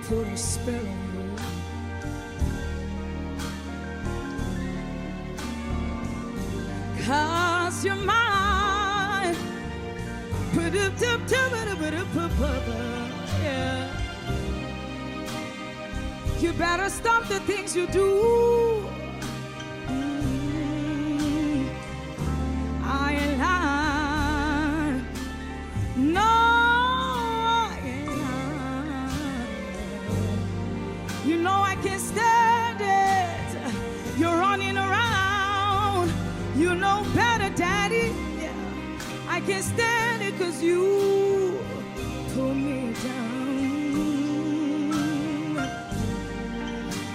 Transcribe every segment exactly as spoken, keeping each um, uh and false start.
Put a spell on you. Cause you're mine. Yeah. You better stop the things you do. Mm. I ain't lying. No, I ain't lying. You know I can't stand it. You're running around. You know better, Daddy. Yeah. I can't stand it 'cause you pull me down.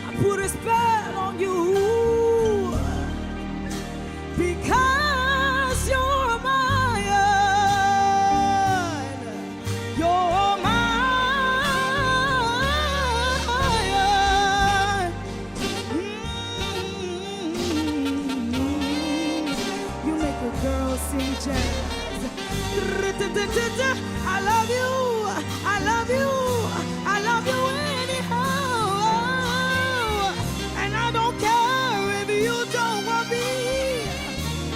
I put a spell on you because you're mine. You're mine. Mm. You make a girl sing jazz. I love you. I love you. I love you anyhow. And I don't care if you don't want me.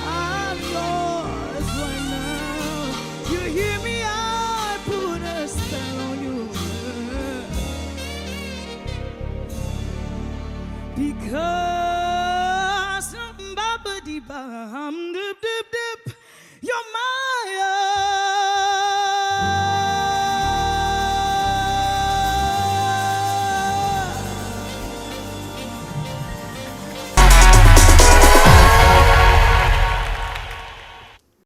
I'm yours right now. You hear me? I put a spell on you. Because somebody bam, dip, dip, dip. You're mine.